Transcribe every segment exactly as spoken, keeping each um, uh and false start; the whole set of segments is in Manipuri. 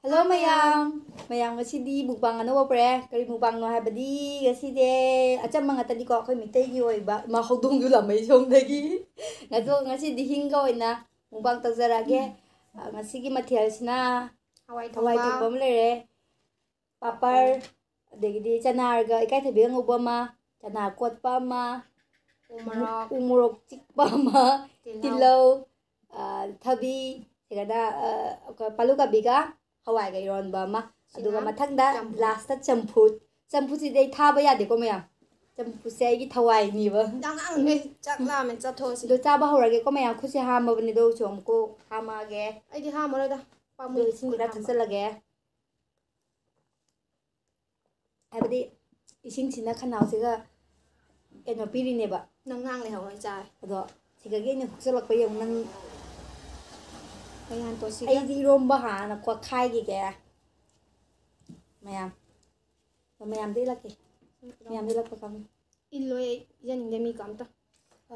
Hello ꯃꯌꯥꯝ! ꯃꯌꯥꯝ, ꯉꯁꯤꯗꯤ mukbang ꯑꯅꯧꯕ ꯄꯨꯔꯛꯑꯦ꯫ ꯀꯔꯤ mukbangꯅꯣ ꯍꯥꯏꯕꯗꯤ, ꯉꯁꯤꯗꯤ ꯑꯆꯝꯕ ꯉꯥꯛꯇꯅꯤꯀꯣ, ꯑꯩꯈꯣꯏ ꯃꯩꯇꯩꯒꯤ ꯑꯣꯏꯕ꯫ ꯏꯃꯥ, ꯍꯧꯗꯣꯡꯁꯨ ꯂꯥꯝꯃꯩ ꯁꯣꯝꯗꯒꯤ꯫ ꯑꯗꯣ ꯉꯁꯤꯗꯤ ꯍꯤꯡꯒ ꯑꯣꯏꯅ mukbang ꯇꯧꯖꯔꯛꯑꯒꯦ꯫ ꯑ, ꯉꯁꯤꯒꯤ ꯃꯊꯦꯜꯁꯤꯅ ꯍꯋꯥꯏ ꯍꯋꯥꯏ ꯊꯣꯡꯕ꯫ ꯊꯣꯡꯕ ꯑꯃ ꯂꯩꯔꯦ, ꯄꯥꯄꯔ, ꯑꯗꯒꯤꯗꯤ ꯆꯅꯥꯒ ꯏꯀꯥꯏꯊꯕꯤꯒ ꯉꯧꯕ ꯑꯃ, ꯆꯅꯥ ꯀꯣꯠꯄ ꯑꯃ, ꯎ ꯃꯣꯔꯣꯛ꯫ ꯎ ꯃꯣꯔꯣꯛ ꯆꯤꯛꯄ ꯑꯃ, ꯇꯤꯜꯍꯧ꯫ ꯇꯤꯜꯍꯧ, ꯑ, ꯊꯕꯤ, ꯀꯩꯅꯣꯗ, ꯑ, ꯄꯥꯂꯨ ꯀꯥꯕꯤꯒ ꯍꯋꯥꯏꯒ ꯏꯔꯣꯟꯕ ꯑꯃ, ꯑꯗꯨꯒ ꯁꯤꯅ ꯃꯊꯪꯗ ꯆꯝꯐꯨꯠ꯫ Lastꯇ ꯆꯝꯐꯨꯠ꯫ ꯆꯝꯐꯨꯠꯁꯤꯗꯤ ꯑꯩ ꯊꯥꯕ ꯌꯥꯗꯦꯀꯣ ꯃꯌꯥꯝ, ꯆꯝꯐꯨꯠꯁꯦ ꯑꯩꯒꯤ ꯊꯋꯥꯏꯅꯤꯕ꯫ ꯌꯥꯝ ꯉꯥꯡꯅꯨꯍꯦ, ꯆꯥꯛ ꯂꯥꯝꯃꯦ, ꯆꯠꯊꯣꯛꯑꯁꯤ꯫ ꯑꯗꯣ ꯆꯥꯕ ꯍꯧꯔꯒꯦꯀꯣ ꯃꯌꯥꯝ, ꯈꯨꯠꯁꯦ ꯍꯥꯝꯃꯕꯅꯤꯗꯣ, ꯆꯣꯝꯀꯣ ꯍꯥꯝꯃꯛꯑꯒꯦ꯫ ꯑꯩꯗꯤ ꯍꯥꯝꯃꯔꯣꯏꯗ, ꯄꯥꯝꯃꯨꯏ ꯑꯗꯣ ꯏꯁꯤꯡ ꯈꯨꯠ ꯈꯔ ꯍꯥꯝꯕ꯫ ꯊꯛꯆꯜꯂꯒꯦ꯫ ꯍꯥꯏꯕꯗꯤ ꯏꯁꯤꯡꯁꯤꯅ ꯈꯅꯥꯎꯁꯤꯒ ꯀꯩꯅꯣ ꯄꯤꯔꯤꯅꯦꯕ꯫ ꯅꯪ ꯉꯥꯡ ꯂꯩꯍꯧꯔꯣ, ꯑꯩ ꯆꯥꯔꯦ꯫ ꯑꯗꯣ ꯁꯤꯗꯒꯤ ꯑꯩꯅ ꯍꯨꯛꯆꯜꯂꯛꯄ ꯌꯦꯡꯉꯨ ꯅꯪ꯫ ꯀꯩ ꯍꯥꯟ ꯇꯣꯠꯁꯤꯒꯦ? ꯑꯩꯗꯤ ꯏꯔꯣꯝꯕ ꯍꯥꯟꯅ ꯀꯣꯠꯈꯥꯏꯈꯤꯒꯦ꯫ ꯃꯌꯥꯝ꯫ ꯑꯗꯣ ꯃꯌꯥꯝꯗ ꯏꯜꯂꯛꯀꯦ꯫ ꯃꯌꯥꯝꯗ ꯏꯜꯂꯛꯄ ꯀꯥꯡꯕꯨ꯫ ꯏꯜꯂꯣꯏ, ꯑꯩ ꯄꯤꯖꯅꯤꯡꯗꯦ ꯃꯤ ꯀꯝꯇ꯫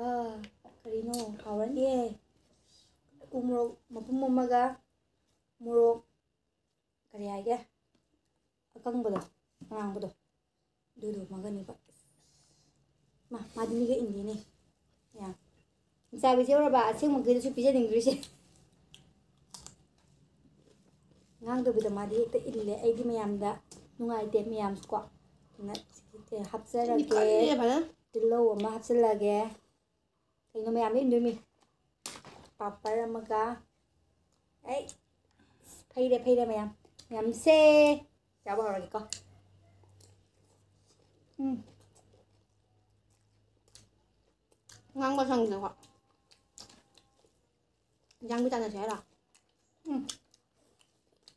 ꯑꯥ, ꯀꯔꯤꯅꯣ? ꯍꯥꯎꯔꯅꯤꯌꯦ꯫ ꯎ ꯃꯣꯔꯣꯛ ꯃꯄꯨꯝ ꯑꯃꯒ ꯃꯣꯔꯣꯛ ꯀꯔꯤ ꯍꯥꯏꯒꯦ? ꯑꯀꯪꯕꯗꯣ, ꯑꯉꯥꯡꯕꯗꯣ, ꯑꯗꯨꯗꯣ ꯑꯃꯒꯅꯦꯕ꯫ ꯃꯥ, ꯃꯥꯗꯤ ꯃꯤꯒ ꯏꯟꯗꯦꯅꯦ꯫ ꯌꯥ꯫ ꯏꯆꯥꯕꯤꯁꯦ ꯎꯔꯕ? ꯑꯁꯦꯡꯕꯒꯤꯗꯨꯁꯨ ꯄꯤꯖꯅꯤꯡꯗ꯭ꯔꯤꯁꯦ꯫ ꯉꯥꯡꯗꯕꯤꯗ ꯃꯥꯗꯤ ꯍꯦꯛꯇ ꯏꯜꯂꯦ꯫ ꯑꯩꯗꯤ ꯃꯌꯥꯝꯗ ꯅꯨꯡꯉꯥꯏꯇꯦ, ꯃꯌꯥꯝꯁꯨꯀꯣ꯫ ꯑꯗꯨꯅ ꯁꯤꯁꯦ ꯍꯥꯞꯆꯔꯒꯦ꯫ ꯆꯤꯅꯤ ꯀꯜꯂꯦ ꯐꯖꯅ꯫ ꯇꯤꯜꯍꯧ ꯑꯃ ꯍꯥꯞꯆꯤꯜꯂꯒꯦ꯫ ꯀꯩꯅꯣ ꯃꯌꯥꯝꯗ ꯏꯟꯗꯣꯏꯃꯤ? ꯄꯥꯄꯔ ꯑꯃꯒ꯫ ꯑꯩ, ꯐꯩꯔꯦ, ꯐꯩꯔꯦ ꯃꯌꯥꯝ꯫ ꯃꯌꯥꯝꯁꯦ ꯆꯥꯕ ꯍꯧꯔꯒꯦꯀꯣ꯫ ꯎꯝ꯫ ꯉꯥꯡꯕ ꯁꯪꯗꯦꯀꯣ꯫ ꯏꯟꯖꯥꯡꯕꯨ ꯆꯥꯟꯅꯁꯦ ꯍꯥꯏꯔꯣ? ꯎꯝ꯫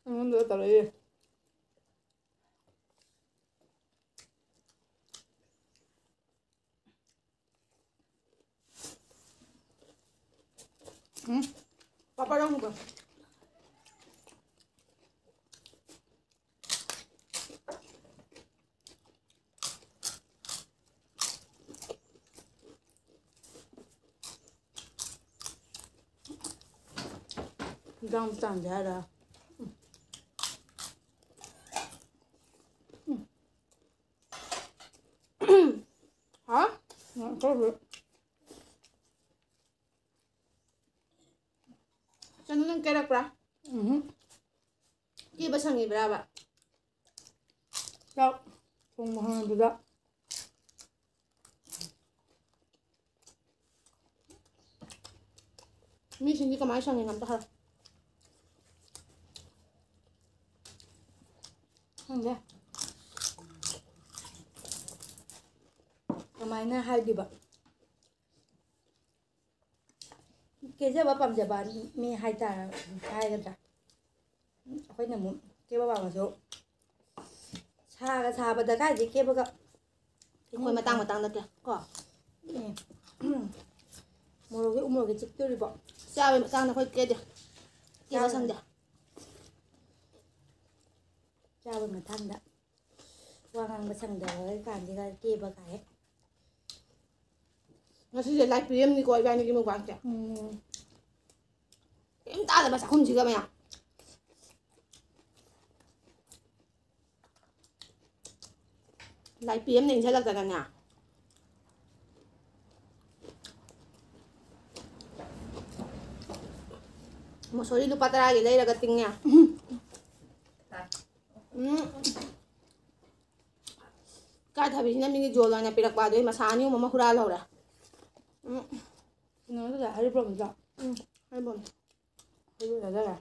ꯑꯩꯉꯣꯟꯗ ꯇꯧꯔꯛꯏ꯫ ꯎꯝ? ꯄꯥꯄꯔ ꯂꯧꯅꯨꯀꯣ꯫ ꯏꯟꯖꯥꯡ ꯆꯥꯟꯁꯦ ꯍꯥꯏꯔ? ꯎꯝ꯫ ꯍꯥ? ꯎꯝ, ꯈꯔ ꯐꯩ꯫ ꯆꯅꯨ, ꯅꯪ ꯀꯦꯔꯛꯄ꯭ꯔꯥ? ꯎꯝꯍꯨꯝ꯫ ꯀꯦꯕ ꯁꯪꯉꯤꯕ꯭ꯔꯥꯕ? ꯆꯥꯛ ꯊꯣꯡꯕ ꯍꯧꯔꯝꯕꯗ꯫ ꯃꯤꯁꯤꯡꯗꯤ ꯀꯃꯥꯏꯅ ꯁꯪꯉꯤꯅꯣ ꯑꯝꯇ ꯍꯥꯏꯔꯣ꯫ ꯈꯪꯗꯦ꯫ ꯀꯃꯥꯏꯅ ꯍꯥꯏꯗꯣꯏꯕ? ꯀꯦꯖꯕ ꯄꯥꯝꯖꯕ ꯃꯤ ꯍꯥꯏꯇꯥꯔ-, ꯍꯥꯏꯒꯗ꯭ꯔꯥ? ꯑꯩꯈꯣꯏꯅ ꯑꯃꯨꯛ ꯀꯦꯕ ꯄꯥꯝꯃꯁꯨ ꯁꯥꯒ ꯁꯥꯕꯗ ꯀꯥꯏꯗꯩ ꯀꯦꯕꯒ? ꯑꯩꯈꯣꯏ ꯃꯇꯥꯡ ꯃꯇꯥꯡꯗ ꯀꯦ-, ꯀꯣ? ꯎꯝ꯫ ꯃꯣꯔꯣꯛꯁꯦ ꯎ ꯃꯣꯔꯣꯛꯁꯦ ꯆꯤꯛꯇꯣꯔꯤꯕꯣ? ꯆꯥꯕꯩ ꯃꯇꯥꯡꯗ ꯑꯩꯈꯣꯏ ꯀꯦꯗꯦ꯫ ꯀꯦꯕ ꯆꯥꯕ-, ꯁꯪꯗꯦ꯫ ꯆꯥꯕ ꯃꯇꯥꯡꯗ ꯋꯥ ꯉꯥꯡꯕ ꯁꯪꯗꯕ ꯀꯥꯟꯁꯤꯗ ꯀꯦꯕ ꯀꯥꯏ꯫ ꯉꯁꯤꯁꯦ ꯂꯥꯏ ꯄꯤꯔꯦꯝꯅꯤꯀꯣ ꯏꯕꯥꯅꯤꯒꯤ ꯃꯨꯛꯕꯥꯡꯁꯦ꯫ ꯎꯝ꯫ ꯀꯩꯝ ꯇꯥꯗꯕ ꯆꯥꯛꯈꯨꯝꯁꯤꯒ ꯃꯌꯥꯝ꯫ ꯂꯥꯏ ꯄꯤꯔꯦꯝꯅ ꯏꯟꯁꯤꯜꯂꯛꯇꯅꯅꯦ꯫ ꯃꯣꯁꯣꯔꯤ ꯂꯨꯄꯥ ꯇꯔꯥꯒꯤ ꯂꯩꯔꯒ ꯇꯤꯡꯉꯦ꯫ ꯎꯝ꯫ ꯏꯀꯥꯏ ꯊꯕꯤꯁꯤꯅ ꯃꯤꯒꯤ ꯖꯣꯜ ꯑꯣꯏꯅ ꯄꯤꯔꯛꯄ, ꯑꯗꯨꯒꯤ ꯃꯁꯥ ꯑꯅꯤ ꯑꯍꯨꯝ ꯑꯃ ꯍꯨꯔꯥꯜꯍꯧꯔꯦ꯫ ꯎꯝ꯫ ꯀꯩꯅꯣ ꯅꯠꯇ꯭ꯔꯣ, ꯍꯩꯔꯤꯕꯣꯞ ꯅꯠꯇ꯭ꯔꯣ? ꯎꯝ, ꯍꯩꯔꯤꯕꯣꯞꯅꯦ꯫ ꯍꯩꯔꯤꯕꯣꯞ ꯆꯥꯖꯔꯦ꯫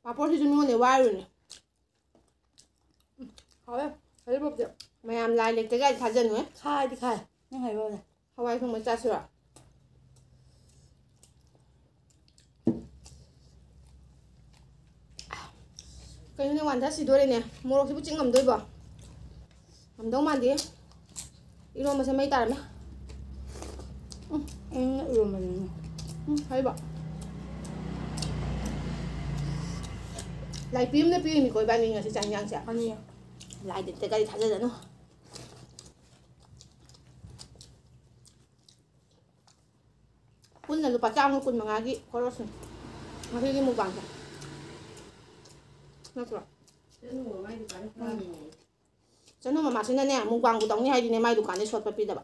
ꯄꯥꯐꯣꯔꯁꯤꯁꯨ ꯃꯤꯉꯣꯟꯗ ꯋꯥꯏꯔꯨꯅꯦ꯫ ꯎꯝ, ꯍꯥꯎꯋꯦ, ꯍꯩꯔꯤꯕꯣꯞꯇꯤ꯫ ꯃꯌꯥꯝ ꯂꯥꯏ ꯂꯩꯇꯦ ꯀꯥꯏꯗꯤ ꯊꯥꯖꯅꯨꯍꯦ꯫ ꯈꯥꯗꯤ ꯈꯥꯏ, ꯅꯪ ꯍꯩꯔꯤꯕꯣꯞꯅꯦ꯫ ꯍꯋꯥꯏ ꯊꯣꯡꯕ ꯆꯥꯁꯤꯔꯣ? ꯀꯩꯅꯣꯅꯦ, ꯋꯥꯟꯊ ꯁꯤꯗꯣꯔꯦꯅꯦ꯫ ꯃꯣꯔꯣꯛꯁꯤꯕꯨ ꯆꯤꯛ ꯉꯝꯗꯣꯏꯕꯣ? ꯉꯝꯗꯧ ꯃꯥꯟꯗꯦ꯫ ꯏꯔꯣꯝꯕꯁꯦ ꯃꯩ ꯇꯥꯔꯝꯃꯦ꯫ ꯎꯝ, ꯎꯝ, ꯏꯔꯣꯝꯕꯅꯤꯅꯦ꯫ ꯎꯝ, ꯍꯥꯏꯕ꯫ ꯂꯥꯏ ꯄꯤꯔꯝꯅ ꯄꯤꯔꯤꯅꯤꯀꯣ ꯏꯕꯥꯅꯤ ꯉꯁꯤ ꯆꯥꯛ ꯏꯟꯖꯥꯡꯁꯦ꯫ ꯃꯥꯅꯤ꯫ ꯂꯥꯏꯗ ꯀꯔꯤ ꯊꯥꯖꯗꯅꯣ꯫ ꯄꯨꯟꯅ ꯂꯨꯄꯥ ꯆꯥꯝꯃ ꯀꯨꯟ ꯃꯉꯥꯒꯤ ꯈꯣꯔꯣꯁꯅꯤ ꯉꯁꯤꯒꯤ ꯃꯨꯛꯕꯥꯡꯁꯦ꯫ ꯅꯠꯇ꯭ꯔꯣ? ꯎꯝ꯫ ꯆꯅꯨ ꯃꯃꯥꯁꯤꯅꯅꯦ, ꯃꯨꯛꯕꯥꯡꯕꯨ ꯇꯧꯅꯤ ꯍꯥꯏꯗꯤꯅꯦ, ꯃꯥꯏ ꯗꯨꯀꯥꯟꯗꯩ ꯁꯣꯠꯄ ꯄꯤꯗꯕ꯫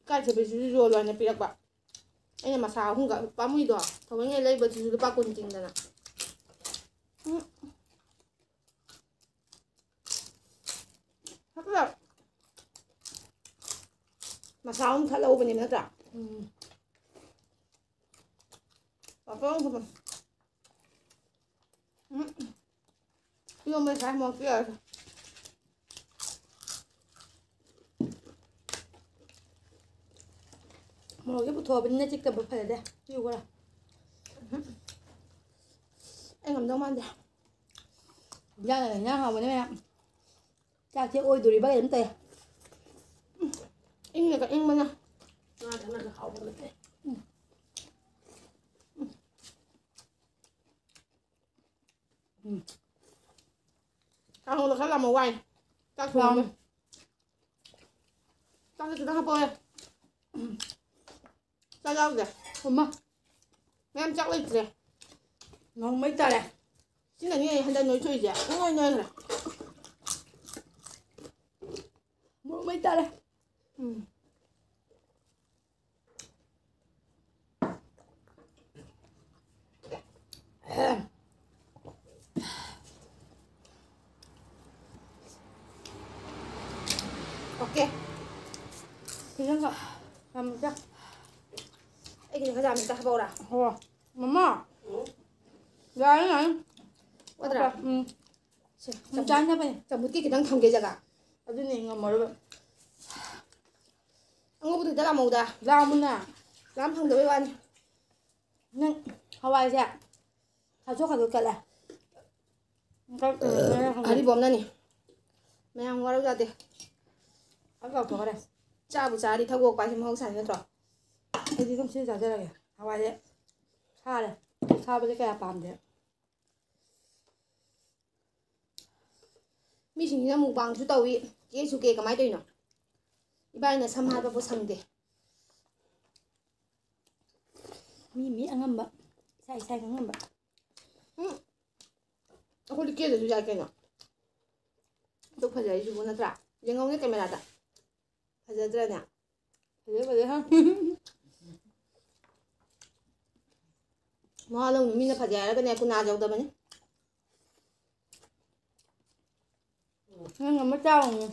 ꯏꯀꯥꯏꯊꯕꯤꯁꯤꯁꯨ ꯌꯣꯜꯂꯣ ꯍꯥꯏꯅ ꯄꯤꯔꯛꯄ꯫ ꯑꯩꯅ ꯃꯁꯥ ꯑꯍꯨꯝꯒ ꯄꯥꯝꯃꯨꯏꯗꯣ, ꯊꯑꯣꯏꯅ ꯂꯩꯕꯗꯨꯁꯨ ꯂꯨꯄꯥ ꯀꯨꯟ ꯇꯤꯡꯗꯅ꯫ ꯎꯝ꯫ ꯍꯥꯞꯄꯨꯂꯥꯎ꯫ ꯃꯁꯥ ꯑꯍꯨꯝ ꯊꯠꯍꯧꯕꯅꯦꯕ ꯅꯠꯇ꯭ꯔꯥ? ꯎꯝ꯫ ꯄꯥꯐꯣꯔ ꯑꯃ ꯊꯝꯃꯣ꯫ ꯎꯝ꯫ ꯏꯔꯣꯝꯕ ꯉꯁꯥꯏ ꯃꯣꯔꯣꯛ ꯄꯤꯔꯛꯑꯁꯦ꯫ ꯃꯣꯔꯣꯛꯁꯦ ꯄꯨꯊꯣꯛꯑꯕꯅꯤꯅ ꯆꯤꯛꯇꯕ ꯐꯖꯗꯦ꯫ ꯄꯤꯌꯨ ꯈꯔ꯫ ꯑꯩ ꯉꯝꯗꯧ ꯃꯥꯟꯗꯦ꯫ ꯏꯟꯖꯥꯡꯅ ꯏꯟꯖꯥꯡ ꯍꯥꯎꯕꯅꯦ ꯃꯌꯥꯝ꯫ ꯆꯥꯛꯁꯦ ꯑꯣꯏꯗꯣꯔꯤꯕ ꯀꯩꯅꯣꯝ ꯇꯧꯋꯦ꯫ ꯏꯪꯅꯒ ꯏꯪꯕꯅ꯫ ꯉꯥ ꯊꯛꯅꯒ ꯍꯥꯎꯕ ꯅꯠꯇꯦ꯫ ꯎꯝ꯫ ꯀꯥꯡꯍꯧꯗꯣ ꯈꯔ ꯂꯥꯝꯃ ꯋꯥꯏ꯫ ꯆꯥꯛ ꯊꯣꯡꯉꯝꯃꯦ꯫ ꯂꯥꯝꯃꯦ꯫ ꯆꯥꯛꯁꯦ ꯈꯤꯇꯪ ꯍꯥꯞꯄꯛꯑꯣꯍꯦ꯫ ꯆꯥꯛ ꯌꯥꯎꯗꯦ꯫ ꯑꯃ꯫ ꯃꯌꯥꯝ ꯆꯥꯛ ꯂꯩꯇ꯭ꯔꯦ꯫ ꯅꯣꯡꯃꯩ ꯇꯥꯔꯦ꯫ ꯁꯤꯅꯅꯤ ꯑꯩ ꯍꯟꯗꯛ ꯅꯣꯏꯊꯣꯛꯏꯁꯦ꯫ ꯄꯨꯡꯅꯣꯏ ꯅꯣꯏꯈ꯭ꯔꯦ꯫ ꯃꯣꯔꯣꯛ ꯃꯩ ꯇꯥꯔꯦ꯫ ꯎꯝ꯫ ꯑꯣꯀꯦ꯫ ꯁꯤꯖꯟꯒ ꯌꯥꯝ ꯆꯥ-, ꯑꯩꯒꯤꯁꯨ ꯈꯖꯥ ꯑꯝꯇ ꯍꯥꯞꯄꯛꯎꯔꯥ? ꯍꯣ꯫ ꯃꯃꯥ꯫ ꯌꯥꯔꯦ, ꯌꯥꯔꯦ꯫ ꯑꯣꯗ꯭ꯔꯥ? ꯎꯝ꯫ ꯁꯦ, ꯎꯝ, ꯆꯝꯐꯨꯠ-, ꯆꯥꯅꯕꯅꯦ꯫ ꯆꯝꯐꯨꯠꯀꯤ ꯈꯤꯇꯪ ꯊꯝꯒꯦ ꯖꯒꯥ꯫ ꯑꯗꯨꯅꯦ ꯉꯝꯃꯔꯣꯏꯕ꯫ ꯑꯉꯧꯕꯗꯨ ꯈꯤꯇ ꯂꯥꯝꯃꯧꯗ꯫ ꯂꯥꯝꯃꯨꯅ꯫ ꯂꯥꯝ ꯐꯪꯗꯕꯩ ꯋꯥꯅꯤ꯫ ꯅꯪ ꯍꯋꯥꯏꯁꯦ ꯈꯥꯖꯣꯛ ꯈꯥꯖꯣꯛ ꯆꯠꯂꯦ꯫ ꯑꯔꯤꯕꯣꯝꯅꯅꯤ꯫ ꯃꯌꯥꯝ ꯋꯥꯔꯧ ꯌꯥꯗꯦ꯫ ꯑꯝ ꯂꯥꯎꯊꯣꯛꯈ꯭ꯔꯦ꯫ ꯆꯥꯕꯨ ꯆꯥꯔꯗꯤ ꯊꯛ ꯂꯣꯛꯄ ꯍꯥꯏꯁꯦ ꯃꯍꯧꯁꯥꯅꯤ ꯅꯠꯇ꯭ꯔꯣ? ꯑꯩꯗꯤ ꯑꯗꯨꯝ ꯁꯤ ꯆꯥꯖꯔꯒꯦ꯫ ꯍꯋꯥꯏꯁꯦ ꯁꯥꯔꯦ꯫ ꯁꯥꯕꯁꯦ ꯀꯌꯥ ꯄꯥꯝꯗꯦ꯫ ꯃꯤꯁꯤꯡꯁꯤꯅ ꯃꯨꯛꯕꯥꯡꯁꯨ ꯇꯧꯏ, ꯀꯦꯁꯨ ꯀꯦ, ꯀꯃꯥꯏꯅ ꯇꯧꯔꯤꯅꯣ? ꯏꯕꯥꯅꯤꯅ ꯁꯝ ꯍꯥꯠꯄꯕꯨ ꯁꯪꯗꯦ꯫ ꯃꯤ ꯃꯤ ꯑꯉꯝꯕ ꯏꯁꯥ ꯏꯁꯥ ꯈꯪꯉꯝꯕ꯫ ꯎꯝ꯫ ꯑꯩꯈꯣꯏꯗꯤ ꯀꯦꯗꯁꯨ ꯌꯥꯏ ꯀꯩꯅꯣ꯫ ꯑꯗꯨ ꯐꯖꯔꯤꯁꯤꯕꯨ ꯅꯠꯇ꯭ꯔꯥ? ꯌꯦꯡꯍꯧꯅꯦ ꯀꯦꯃꯦꯔꯥꯗ꯫ ꯐꯖꯗ꯭ꯔꯅꯦ? ꯐꯖꯩ, ꯐꯖꯩ, ꯍꯥ? ꯃꯋꯥ ꯂꯧꯅꯨ, ꯃꯤꯅ ꯐꯖꯩ ꯍꯥꯏꯔꯒꯅꯦ, ꯀꯨꯟꯅꯥ ꯌꯧꯗꯕꯅꯤ꯫ ꯅꯪ ꯑꯃ ꯆꯥꯎꯅꯦ꯫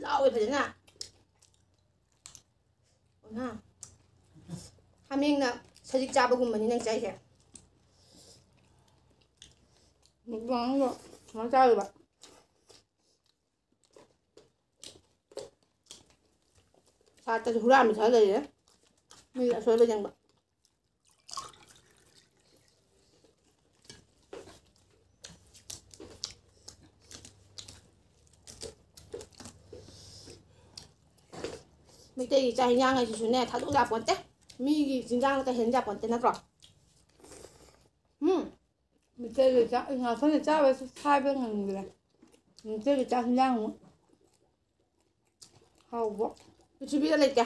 ꯂꯥꯎꯋꯦ ꯐꯖꯅ꯫ ꯑꯣꯅꯥ꯫ ꯍꯥꯃꯦꯡꯅ ꯁꯖꯤꯛ ꯆꯥꯕꯒꯨꯝꯕꯅꯤ ꯅꯪ ꯆꯥꯏꯁꯦ꯫ ꯃꯨꯛꯕꯥꯡꯗꯣ ꯀꯃꯥꯏꯅ ꯆꯥꯗꯣꯏꯕ? ꯁꯥꯇ꯭ꯔꯁꯨ ꯍꯨꯔꯥꯟꯕ ꯁꯥ ꯂꯩꯔꯦ꯫ ꯃꯤ ꯑꯁꯣꯏꯕ ꯌꯦꯡꯕ꯫ ꯃꯩꯇꯩꯒꯤ ꯆꯥꯛ ꯍꯤꯟꯖꯥꯡ ꯍꯥꯏꯁꯤꯁꯨꯅꯦ, ꯊꯥꯗꯣꯛ ꯌꯥꯄꯣꯟꯇꯦ꯫ ꯃꯤꯒꯤ ꯆꯤꯟꯖꯥꯛꯅ ꯀꯩ ꯍꯦꯟ ꯌꯥꯄꯣꯟꯇꯦ ꯅꯠꯇ꯭ꯔꯣ? ꯎꯝ꯫ ꯃꯩꯇꯩꯒꯤ ꯆꯥꯛ ꯉꯥꯛꯇꯅ ꯆꯥꯕꯁꯨ ꯁꯥꯏꯕ ꯉꯝꯗ꯭ꯔꯦ꯫ ꯃꯩꯇꯩꯒꯤ ꯆꯥꯛ ꯍꯤꯟꯖꯥꯡ ꯍꯥꯎꯕ ꯄ꯭ꯔꯤꯊꯤꯕꯤꯗ ꯂꯩꯇꯦ꯫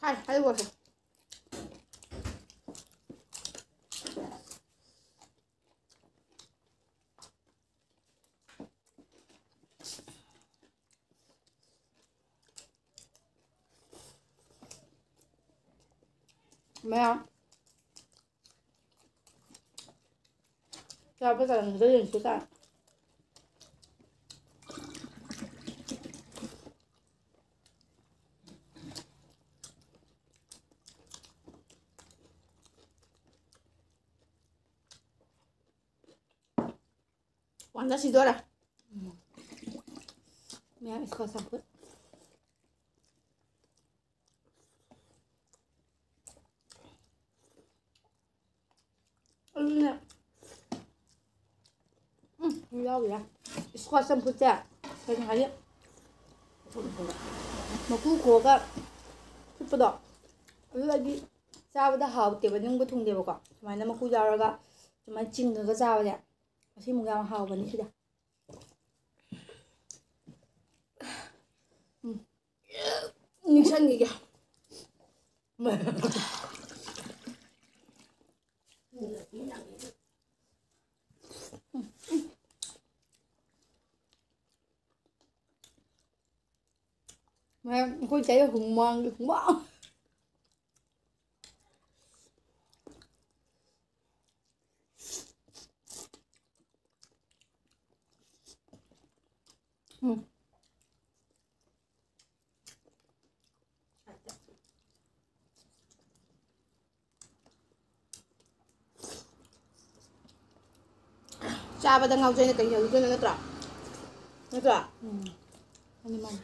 ꯈꯥꯏ, ꯈꯥꯏ ꯂꯣꯏꯔꯦ꯫ ꯃꯌꯥꯝ ꯆꯥꯕ ꯆꯥꯅꯤꯡꯕꯗ ꯌꯦꯡꯁꯤ ꯀꯥꯏ꯫ ꯄꯥꯟꯗ ꯁꯤꯗꯣꯔꯦ꯫ ꯎꯝ꯫ ꯃꯌꯥꯝ squash ꯆꯝꯐꯨꯠ꯫ ꯑꯗꯨꯅꯦ꯫ ꯎꯝ, ꯌꯥꯎꯔꯤꯔꯥ? Squash ꯆꯝꯐꯨꯠꯁꯦ ꯀꯩꯅꯣ ꯍꯥꯏꯗꯤ, ꯃꯀꯨ ꯈꯣꯛꯑꯒ ꯐꯨꯠꯄꯗꯣ, ꯑꯗꯨꯗꯗꯤ ꯆꯥꯕꯗ ꯍꯥꯎꯇꯦꯕ, ꯅꯤꯡꯕ ꯊꯨꯡꯗꯦꯕꯀꯣ꯫ ꯁꯨꯃꯥꯏꯅ ꯃꯀꯨ ꯌꯥꯎꯔꯒ ꯁꯨꯃꯥꯏꯅ ꯆꯤꯡꯉꯒ ꯆꯥꯕꯁꯦ, ꯑꯁꯤꯃꯨꯛ ꯌꯥꯝ ꯍꯥꯎꯕꯅꯤ ꯁꯤꯗ꯫ ꯎꯝ꯫ ꯅꯤꯡꯁꯤꯡꯈꯤꯒꯦ꯫ ꯃꯌꯥꯝ ꯑꯩꯈꯣꯏ ꯆꯍꯤ ꯍꯨꯝꯃꯥꯡꯒꯤ ꯍꯨꯝꯃꯥꯡ꯫ ꯎꯝ꯫ ꯆꯥꯕꯗ ꯉꯥꯎꯖꯩꯅ ꯀꯩ ꯍꯧꯗꯣꯏꯅꯣ, ꯅꯠꯇ꯭ꯔꯣ? ꯅꯠꯇ꯭ꯔꯣ? ꯎꯝ꯫ ꯃꯥꯅꯤ, ꯃꯥꯅꯤ꯫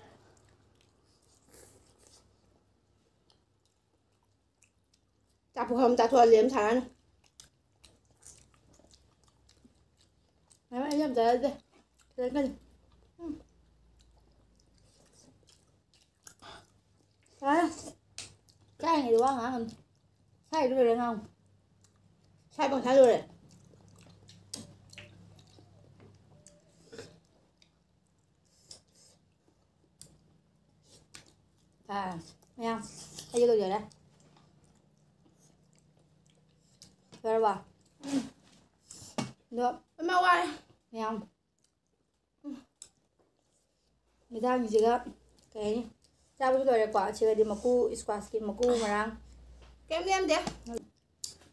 ꯆꯥꯛ ꯄꯨꯈꯝ ꯑꯃ ꯆꯥꯊꯣꯛꯑ ꯂꯦꯝ ꯁꯥꯔꯅꯨ꯫ ꯃꯌꯥꯝ ꯑꯩ ꯌꯥꯝ ꯆꯥꯖꯗꯦ꯫ ꯈꯤꯇꯪ ꯈꯛꯇꯅꯤ꯫ ꯎꯝ꯫ ꯌꯥꯔꯦ꯫ ꯆꯥꯔꯤꯉꯩꯗ ꯋꯥ ꯉꯥꯡꯒꯅꯨ꯫ ꯁꯥꯏꯗꯣ ꯂꯣꯏꯔ ꯉꯥꯡꯉꯨ꯫ ꯁꯥꯏ ꯄꯪꯁꯥꯏ ꯂꯣꯏꯔꯦ꯫ ꯑꯥ, ꯃꯌꯥꯝ, ꯑꯩ ꯂꯣꯏꯖꯔꯦ꯫ ꯂꯣꯏꯔꯕꯣ? ꯎꯝ꯫ ꯑꯗꯣ, ꯏꯃꯥ ꯋꯥꯔꯦ꯫ ꯃꯌꯥꯝ꯫ ꯎꯝ꯫ ꯃꯦꯗꯥꯝꯒꯤꯁꯤꯒ ꯀꯩ ꯍꯥꯏꯅꯤ? ꯆꯥꯕꯁꯨ ꯂꯣꯏꯔꯦꯀꯣ꯫ ꯁꯤꯒꯗꯤ ꯃꯀꯨ, squashꯀꯤ ꯃꯀꯨ ꯃꯔꯥꯡ ꯀꯩꯝ ꯂꯦꯝꯗꯦ꯫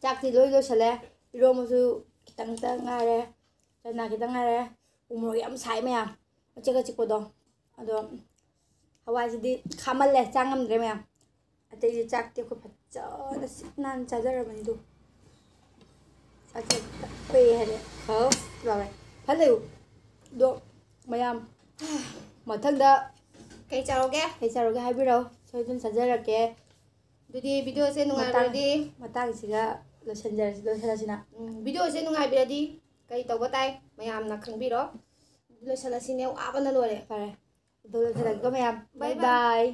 ꯆꯥꯛꯇꯤ ꯂꯣꯏ ꯂꯣꯏꯁꯜꯂꯦ꯫ ꯏꯔꯣꯝꯕꯁꯨ ꯈꯤꯇꯪꯇ ꯉꯥꯏꯔꯦ꯫ ꯆꯅꯥ ꯈꯤꯇꯪ ꯉꯥꯏꯔꯦ꯫ ꯎ ꯃꯣꯔꯣꯛ ꯌꯥꯝ ꯁꯥꯏ ꯃꯌꯥꯝ꯫ ꯑꯆꯤꯛ ꯑꯆꯤꯛꯄꯗꯣ꯫ ꯑꯗꯣ ꯍꯋꯥꯏꯁꯤꯗꯤ ꯈꯥꯃꯜꯂꯦ, ꯆꯥ ꯉꯝꯗ꯭ꯔꯦ ꯃꯌꯥꯝ꯫ ꯑꯇꯩꯗꯤ ꯆꯥꯛꯇꯤ ꯑꯩꯈꯣꯏ ꯐꯖꯅ ꯁꯤꯠ ꯅꯥꯟ ꯆꯥꯖꯔꯕꯅꯤ ꯑꯗꯨ꯫ ꯆꯥꯛꯁꯦ ꯄꯦꯛꯑꯦ ꯍꯥꯏꯗꯤ ꯍꯥꯎ ꯂꯥꯎꯔꯦ꯫ ꯍꯜꯂꯣ꯫ ꯑꯗꯣ ꯃꯌꯥꯝ ꯃꯊꯪꯗ ꯀꯩ ꯆꯥꯔꯣꯒꯦ? ꯀꯩ ꯆꯥꯔꯨꯒꯦ ꯍꯥꯏꯕꯤꯔꯛꯑꯣ, ꯁꯣꯏꯗꯅ ꯆꯥꯖꯔꯛꯀꯦ꯫ ꯑꯗꯨꯗꯤ ꯚꯤꯗꯤꯑꯣꯁꯦ ꯅꯨꯡꯉꯥꯏꯕꯤꯔꯗꯤ ꯃꯇꯥꯡꯁꯤꯒ ꯂꯣꯏꯁꯤꯟꯖꯔꯁꯤ, ꯂꯣꯏꯁꯤꯜꯂꯁꯤꯅ꯫ ꯎꯝ, ꯚꯤꯗꯤꯑꯣꯁꯦ ꯅꯨꯡꯉꯥꯏꯕꯤꯔꯗꯤ ꯀꯩ ꯇꯧꯕ ꯇꯥꯏ ꯃꯌꯥꯝꯅ ꯈꯪꯕꯤꯔꯣ꯫ ꯂꯣꯏꯁꯤꯜꯂꯁꯤꯅꯦ, ꯋꯥꯕꯅ ꯂꯣꯏꯔꯦ꯫ ꯐꯔꯦ, ꯑꯗꯨ ꯂꯣꯏꯁꯤꯜꯂꯒꯦꯀꯣ ꯃꯌꯥꯝ꯫ Bye ꯕꯥꯏ ꯕꯥꯏ꯫